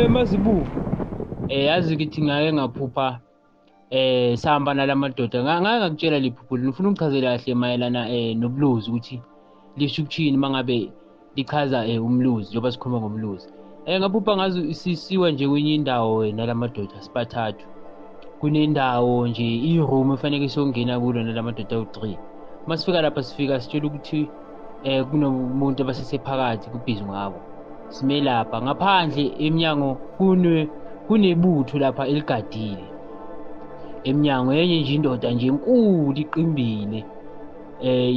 Mazibuko. Yazi ukuthi ngake ngaphupha sahamba nalamadoda. Ngake ngakutshela liphupho, ngifuna ungichazele kahle mayelana nobulozi ukuthi lisho ukuthini mangabe lichaza umlozi, njengoba sikhuluma ngomlozi. Ngaphupha ngazi sisiwa nje kwenye indawo nalamadoda sibathathu. Kunendawo nje i-room efanele siyongena kulo nalamadoda awu-3. Masifika lapha sifika sitshela ukuthi kunomuntu abasesephakathi kubhizi ngabo. Sime lapha ngaphandle eminyango kunebutho lapha eligadile. Eminyango enye nje indoda nje enkulu iqimbile,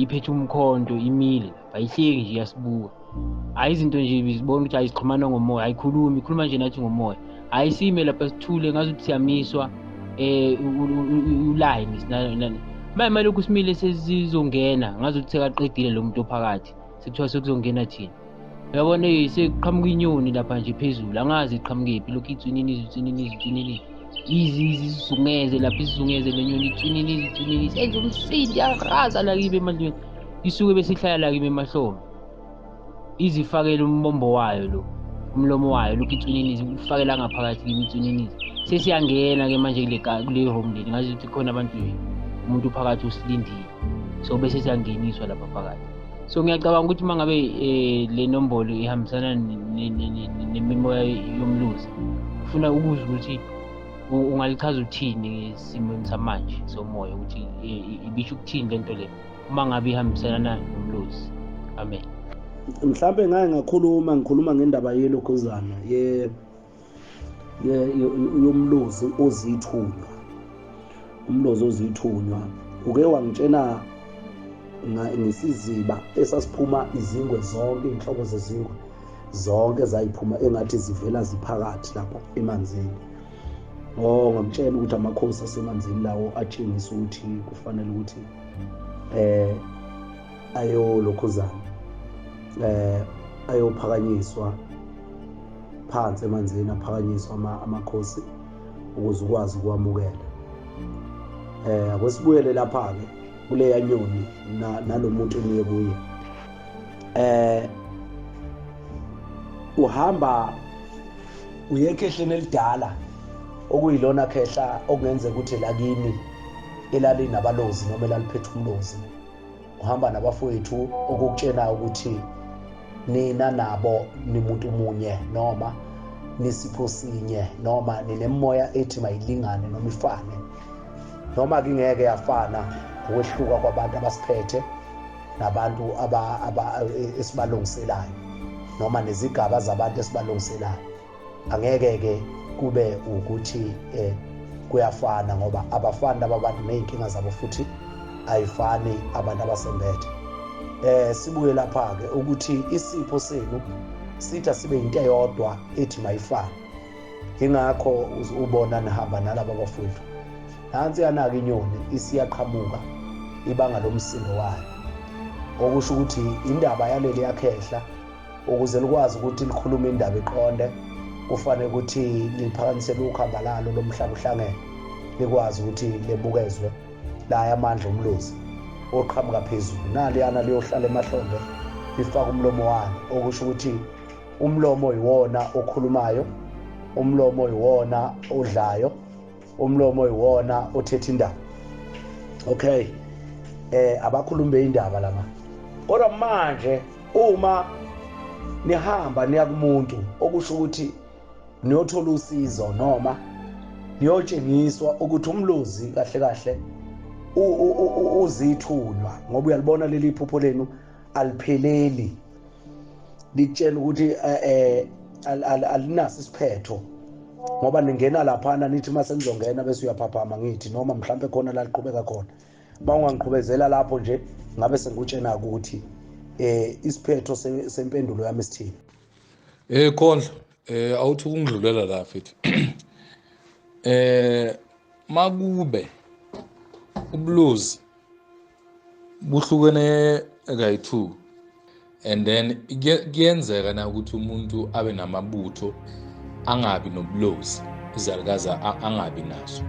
iphethe umkhonto imile lapha, ayihleki nje iyasibuka. Hayi izinto nje bizibona ukuthi ayixhumana ngomoya, ayikhulumi, ikhuluma nje nathi ngomoya. Hayi sime lapha sithule ngazuthi siyamiswa uline manje lokhu simile sesizongena ngazuthi sekaqedile lo muntu ophakathi, sekuthiwa sekuzongena thina. Uyabona sekuqhamuka inyoni lapha nje phezulu, angazi iqhamukephi, lokhu itswinini itswinini itswinini izizungeze lapha, isizungeze le nyoni itswinini itswinini senze umsindi yaraza la kibe emadlweni, isuke bese ihlala la kibe emahlombe, izifakele umbombo wayo lo umlomo wayo lokhu itswinini ufakela ngaphakathi kimi itswinini. Sesiyangena ke manje kule room leli, ngazi ukuthi khona abantu umuntu phakathi usilindile, so bese siyangeniswa lapha phakathi. So ngiyacabanga ukuthi mangabe le nombolo ihambisana nemimoya yomlozi, ufuna ukuzwa ukuthi ungalichaza uthini esimweni samanje somoya, ukuthi ibisho ukuthini lento le uma ngabe ihambisana nomlozi. Amen. Mhlambe ngake ngakhuluma ngikhuluma ngendaba yelokhuzana yomlozi ozithunywa. Umlozi ozithunywa uke wangitshena ngesiziba esasiphuma izingwe zonke, inhlobo zezingwe zonke zayiphuma engathi zivela ziphakathi lapha emanzini. Oh, ngamtshela ukuthi amakhosi asemanzini lawo atshengisa ukuthi kufanele ukuthi ayolokhuzana ayophakanyiswa phansi emanzini, aphakanyiswa amakhosi ukuze ukwazi ukwamukela. Akwesibuyele lapha ke kuleya nyoni nalomuntu eniye kuye. Uhamba uye ekhehleni elidala okuyilona khehla okungenzeka ukuthi lakini elalinabalozi noma elaliphethe umlozi. Uhamba nabafowethu okukutshena ukuthi nina nabo nimuntu munye noma nisipho sinye noma ninemoya ethi mayilingane noma ifane, noma kingeke yafana ngokwehluka kwabantu abasiphethe nabantu esibalungiselayo noma nezigaba zabantu esibalungiselayo. Angeke ke kube ukuthi kuyafana ngoba abafani laba bantu nezinkinga zabo futhi ayifani abantu abasembethe. Sibuye lapha ke ukuthi isipho senu sitha sibe into eyodwa ethi mayifane. Ingakho ubona nihamba nalabo abafowethu. Nansi yanaka inyoni isiyaqhamuka ibanga lomsindo wayo, okusho ukuthi indaba yaleli yakhehla ukuze likwazi ukuthi likhulume indaba iqonde kufanele ukuthi liphakamisele ukhamba lalo lomhlaba uhlangene, likwazi ukuthi lebukezwe la amandla omlozi oqhamuka phezulu. Naliyana liyohlala emahlombe lifaka umlomo walo, okusho ukuthi umlomo yiwona okhulumayo, umlomo yiwona odlayo, umlomo yiwona othetha indaba. Okay, abakhulumi indaba laba. Kodwa manje uma nihamba niya kumuntu, okusho ukuthi niyothola usizo noma niyotshengiswa ukuthi umlozi kahle kahle uzithunywa, ngoba uyalibona leli phupho lenu alipheleli, litshela ukuthi alinaso isiphetho, ngoba ningena laphana nithi mase nizongena bese uyaphaphama ngithi noma mhlambe khona la liqhubeka khona. Mawungangiqhubezela lapho nje ngabe sengikutshena ukuthi isiphetho sempendulo yami sithini. Khondlo, awuthi ukungidlulela la mfethu. Makube ubulozi buhlukene kayi-2, and then kuyenzeka na ukuthi umuntu abe namabutho angabi nobulozi, izalukazi angabi nazo,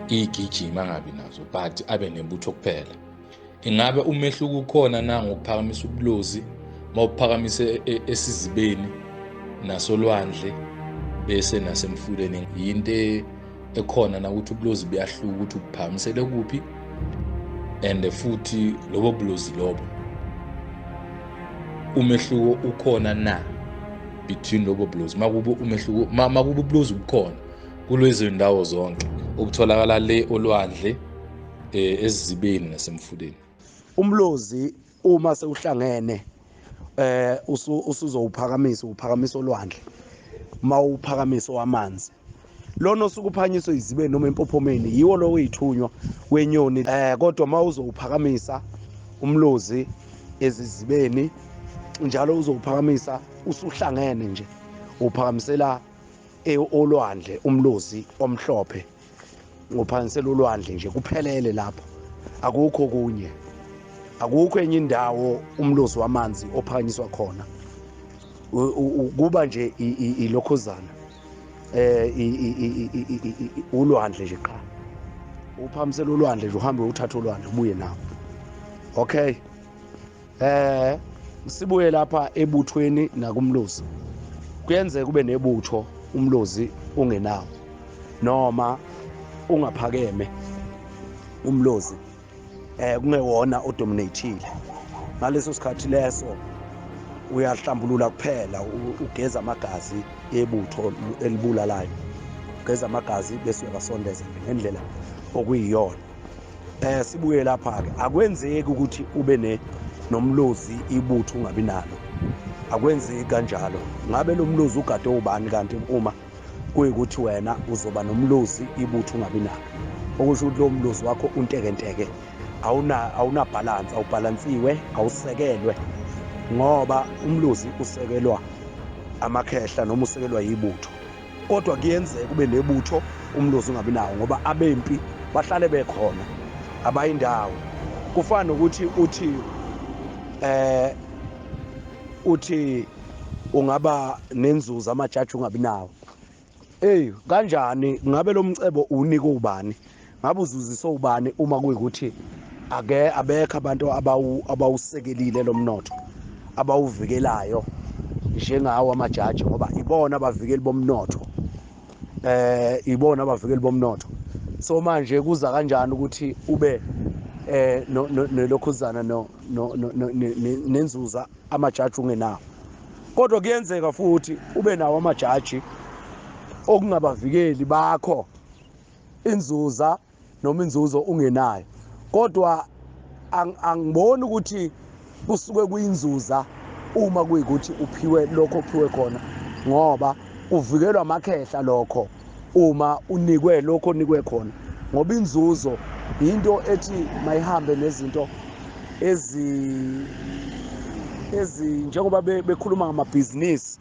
igijima angabi nazo, but abe nebutho kuphela. Ingabe umehluko ukhona na ngokuphakamisa ubulozi mawuphakamise esizibeni nasolwandle Bese nasemfuleni yinto ekhona na ukuthi ubulozi buyahluka ukuthi ubuphakamisele kuphi, and futhi lobo bulozi lobo umehluko ukhona na between lobo bulozi, makuba umehluko, makuba ubulozi bukhona kulezi ndawo zonke obutholakala le olwandle, ezizibeni nasemfuleni. Umlozi uma sewuhlangene usuzowuphakamisa, uphakamisa olwandle, mawuphakamisa wamanzi lona osuke uphanyiswe izibeni noma empophomeni, yiwo lo oyithunywa wenyoni. Kodwa mawuzowuphakamisa umlozi ezizibeni njalo uzowuphakamisa usuhlangene nje, uphakamisela olwandle umlozi omhlophe, uphakamisela olwandle nje kuphelele lapho, akukho kunye, akukho enye indawo umlozi wamanzi ophakanyiswa khona. Kuba nje ilokhuzana ulwandle nje qha, uphakamisela ulwandle nje, uhambe uthathe ulwandle ubuye nawo. Okay, sibuye lapha ebuthweni nakumlozi. Kuyenzeka kube nebutho umlozi ungenawo noma ungaphakeme umlozi, kungewona odominateile. Ngaleso sikhathi leso uyahlambulula kuphela, ugeza amagazi ebutho elibulalayo, ugeza amagazi bese uyabasondeza nje ngendlela okuyiyona. Sibuye lapha ke, akwenzeki ukuthi ube nomlozi ibutho ungabi nalo, akwenzeki kanjalo. Ngabe lo mlozi ugade ubani kanti uma kuyikuthi wena uzoba nomlozi ibutho ungabi nalo? Okusho ukuthi lo mlozi wakho untekenteke, awuna balance, awubhalansiwe, awusekelwe, ngoba umlozi usekelwa amakhehla noma usekelwa yibutho. Kodwa kuyenzeka ube nebutho umlozi ungabi nawo, ngoba abempi bahlale bekhona, abayindawo. Kufana nokuthi uthi ungaba nenzuzo amajaji ungabi nawo. Hey, kanjani ngabe lo mcebo unikwe ubani? Ngabe uzuziswe ubani uma kuyikuthi ake abekho abantu abawusekelile lo mnotho, abawuvikelayo njengawo amajaji, ngoba ibona abavikeli bomnotho. Ibona abavikeli bomnotho. So manje kuza kanjani ukuthi ube nelokhuzana nenzuza amajaji ungenawo? Kodwa kuyenzeka futhi ube nawo amajaji okungabavikeli bakho inzuza noma inzuzo ungenayo. Kodwa angiboni ukuthi kusuke kuyinzuza uma kuyikuthi uphiwe lokho ophiwe khona, ngoba uvikelwa amakhehla lokho uma unikwe lokho onikwe khona, ngoba inzuzo into ethi mayihambe nezinto ezi njengoba bekhuluma ngamabhizinisi,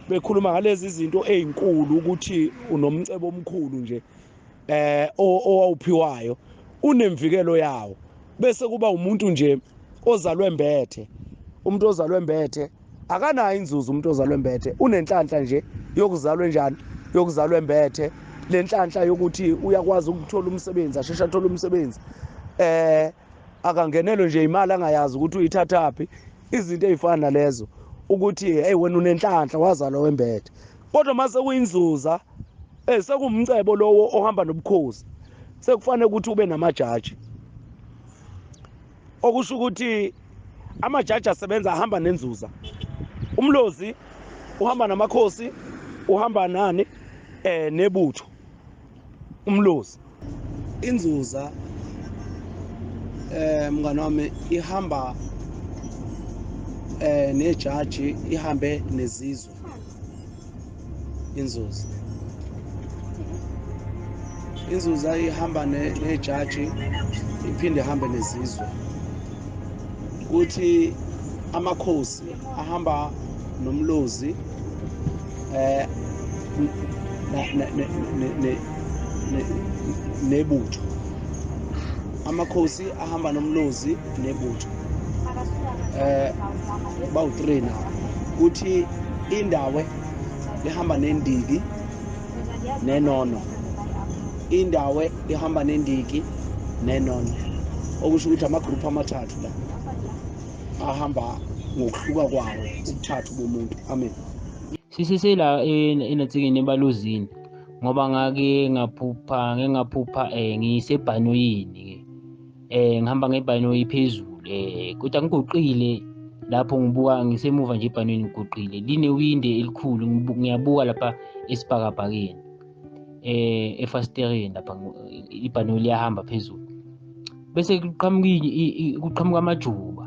bekhuluma ngalezi izinto ezinkulu ukuthi unomcebo omkhulu nje owawuphiwayo, unemvikelo yawo. Bese kuba umuntu nje ozalwe embethe, umuntu ozalwe embethe akanayo inzuzo. Umuntu ozalwe embethe unenhlanhla nje yokuzalwa enjani, yokuzalwa embethe, lenhlanhla yokuthi uyakwazi ukuthola umsebenzi, asheshe athole umsebenzi, akangenelwe nje imali angayazi ukuthi uyithathaphi, izinto ezifana nalezo, ukuthi hey wena unenhlanhla wazalwa wembethe. Kodwa mase kuyinzuza, sekumcebo lowo ohamba nobukhosi, sekufanele ukuthi ube namajaji, okusho ukuthi amajaji asebenza ahamba nenzuza. Umlozi uhamba namakhosi, uhamba nani nebutho umlozi. Inzuza mngani wami ihamba nejaji, ihambe nezizwe inzuza. Inzuza ihamba nejaji, iphinde ihambe nezizwe. Kuthi amakhosi ahamba nomlozi nebutho. Amakhosi ahamba nomlozi nebutho, bawu-3 nawo. Kuthi indawe ihamba nendiki nenono, indawe ihamba nendiki nenono, okusho ukuthi amagroup amathathu la ahamba ngokuhluka kwawo, ubuthathu bomuntu. Amen. Sisesela enatsikeni ebalozini ngoba ngake ngaphupha ngisebhanoyini ke, ngihamba ngebhanoyi phezulu, kodwa ngiguqile lapho ngibuka ngisemuva nje ebhanoyini ngiguqile, linewindi elikhulu, ngiyabuka lapha esibhakabhakeni, efasitereni lapha ibhanoyi liyahamba phezulu, bese kuqhamuka amajuba.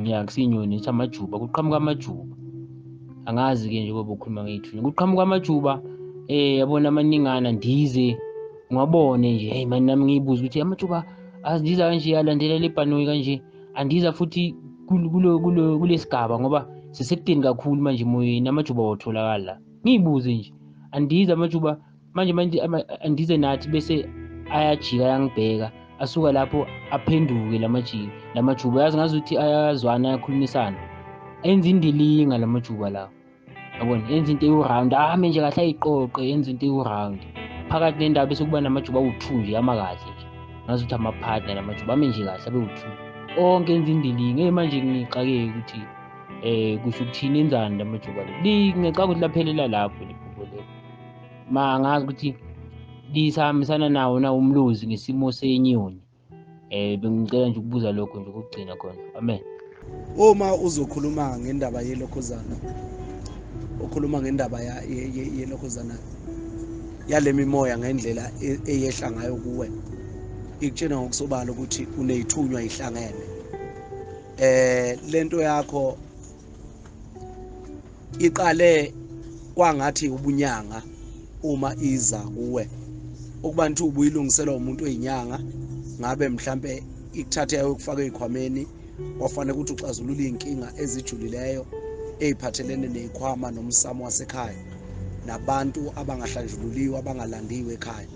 Ya kusinyoni ithi amajuba, kuqhamuka amajuba, angazi ke njengoba ukhuluma ngeyithunywa, kuqhamuka amajuba, yabona amaningana, ndize ngiwabone nje. Hey man, nami ngiyibuza ukuthi amajuba azindiza kanje, alandela le bhanoyi kanje, andiza futhi kulesigaba ngoba sisekudeni kakhulu manje emoyeni, amajuba awatholakala la. Ngiyibuze nje, andiza amajuba manje andize nathi, bese ayajika ayangibheka, asuka lapho aphenduke lamajuba, yazi ngazuthi ayazwana, ayakhulumisana, enza indilinga lamajuba lawo, yabona, enza into ewu-round, ame nje kahle ayiqoqe, enza into ewu-round phakathi nendawo, bese kuba namajuba awu-2 nje amakahle nje, ngazuthi ama-partner lamajuba ame nje kahle abe u-2 onke, enza indilinga. Hey manje ngixakeke ukuthi kusho ukuthini, enzani lamajuba lo, ngicabanga ukuthi laphelela lapho lephupho lelo, ma ngazi ukuthi lisahambisana nawo na umlozi ngesimo senyoni. Bengicela nje ukubuza lokho nje ukugcina khona. Amen. Uma uzokhuluma ngendaba yelokhuzana, ukhuluma ngendaba yelokhuzana yale mimoya ngendlela eyehla ngayo kuwe, ikutshena ngokusobala ukuthi uneyithunywa ihlangene. Lento yakho iqale kwangathi ubunyanga uma iza kuwe, ukuba nthi ubuyilungiselwa umuntu oyinyanga, ngabe mhlambe ikuthathe ayokufaka ezikhwameni, wafanele ukuthi uxazulule inkinga ezijulileyo eziphathelene nezikhwama nomsamo wasekhaya nabantu abangahlanjululiwe abangalandiwe ekhaya.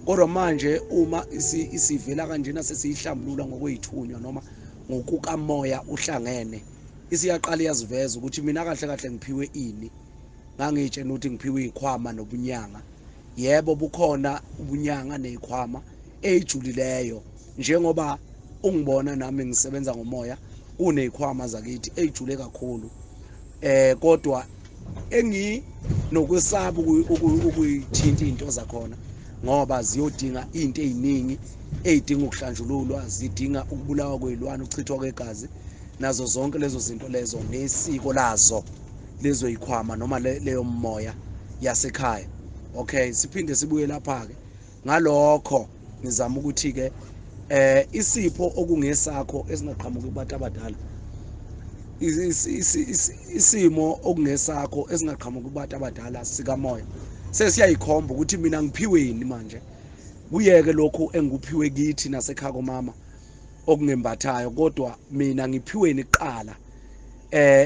Kodwa manje uma isivela kanjena sesiyihlambulula ngokweyithunywa noma ngokukamoya uhlangene, isiyaqala iyaziveza ukuthi mina kahle kahle ngiphiwe ini, ngangitshena ukuthi ngiphiwe izikhwama nobunyanga. Yebo, bukhona ubunyanga nezikhwama ezijulileyo, njengoba ungibona nami ngisebenza ngomoya, kunezikhwama zakithi ezijule kakhulu, kodwa enginokwesaba ukuyithinta into zakhona ngoba ziyodinga into eziningi ezidinga ukuhlanjululwa, zidinga ukubulawa kwezilwane, ukuchithwa kwegazi, nazo zonke lezo zinto lezo nesiko lazo lezo yikhwama noma leyo moya yasekhaya. Okay, siphinde sibuye lapha ke. Ngalokho ngizama ukuthi ke isipho okungesakho esingaqhamuki kubantu abadala, isimo okungesakho esingaqhamuki kubantu abadala sikamoya, sesiyayikhomba ukuthi mina ngiphiweni manje, kuyeke lokhu engikuphiwe kithi nasekhaya komama okungembathayo, kodwa mina ngiphiweni kuqala.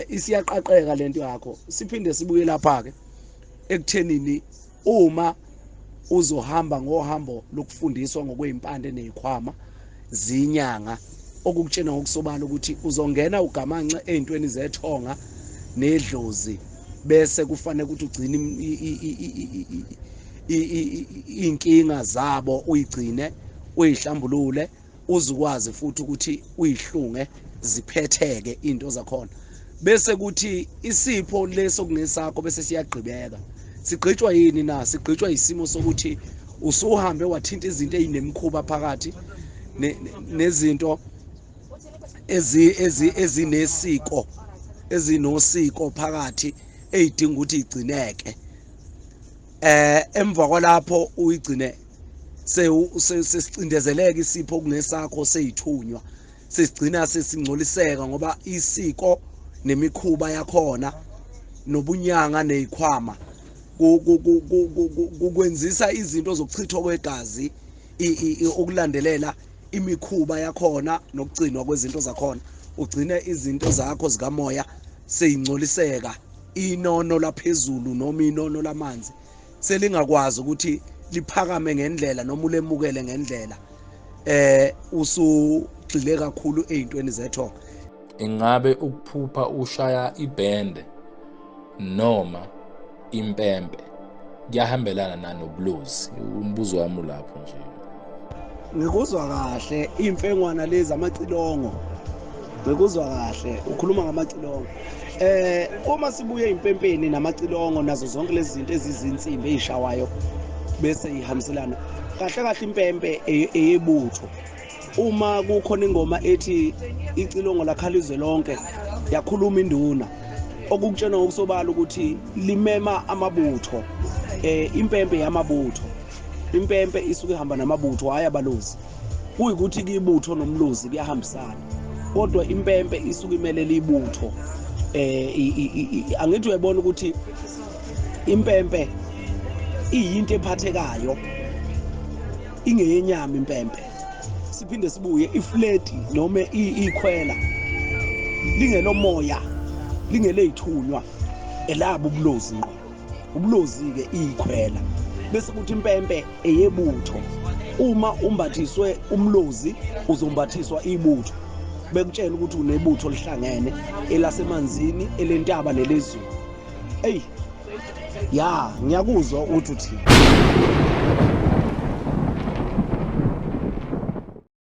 Isiyaqaqeka lento yakho. Siphinde sibuye lapha ke ekuthenini uma uzohamba ngohambo lokufundiswa ngokwezimpande nezikhwama zinyanga, okukutshena ngokusobala ukuthi uzongena ugamanxe ezintweni zethonga nedlozi, bese kufanele ukuthi ugcine inkinga zabo, uyigcine uyihlambulule, uzukwazi futhi ukuthi uyihlunge ziphetheke into zakhona, bese kuthi isipho leso kungesakho bese siyagqibeka. Sigqitshwa yini na? Sigqitshwa isimo sokuthi usuhambe wathinta izinto ezinemikhuba phakathi nezinto ezinesiko ezinosiko phakathi eyidinga ukuthi igcineke. Emva kwalapho uyigcine sesicindezeleka isipho kungesakho seyithunywa, sesigcina sesingcoliseka ngoba isiko nemikhuba yakhona nobunyanga nezikhwama kukwenzisa izinto zokuchithwa kwegazi, ukulandelela imikhuba yakhona nokugcinwa kwezinto zakhona, ugcine izinto zakho zikamoya seyingcoliseka, inono laphezulu noma inono lamanzi selingakwazi ukuthi liphakame ngendlela noma ulemukele ngendlela, usugxile kakhulu ezintweni zethonga. Ingabe ukuphupha ushaya ibhende noma impempe kuyahambelana nanobulozi? Umbuzo wami lapho nje. Ngikuzwa kahle, imfengwana lezi amacilongo Ngikuzwa kahle, ukhuluma ngamacilongo. Uma sibuye impempeni namacilongo nazo zonke lezi zinto ezizinsimbi ezishawayo bese ihambiselana. Kahle kahle impempe eyebutho. Uma kukhona ingoma ethi icilongo lakhala izwe lonke, yakhuluma induna. Okukutshena ngokusobala ukuthi limema amabutho. Impempe yamabutho. Impempe isuke ihamba namabutho, hhayi abalozi. Kuyikuthi ibutho nomlozi kuyahambisana, kodwa impempe isuke imelele ibutho. Angithi uyayibona ukuthi impempe iyinto ephathekayo, ingeyenyama impempe. Siphinde sibuye ifleti noma ikhwela lingelomoya, lingeleyithunywa, elabo ubulozi ngqo. Ubulozi-ke ikhwela, bese kuthi impempe eyebutho. Uma umbathiswe umlozi uzombathiswa ibutho, bekutshela ukuthi unebutho lihlangene, elasemanzini, elentaba nelezulu. Eyi ya, ngiyakuzwa uthi uthini.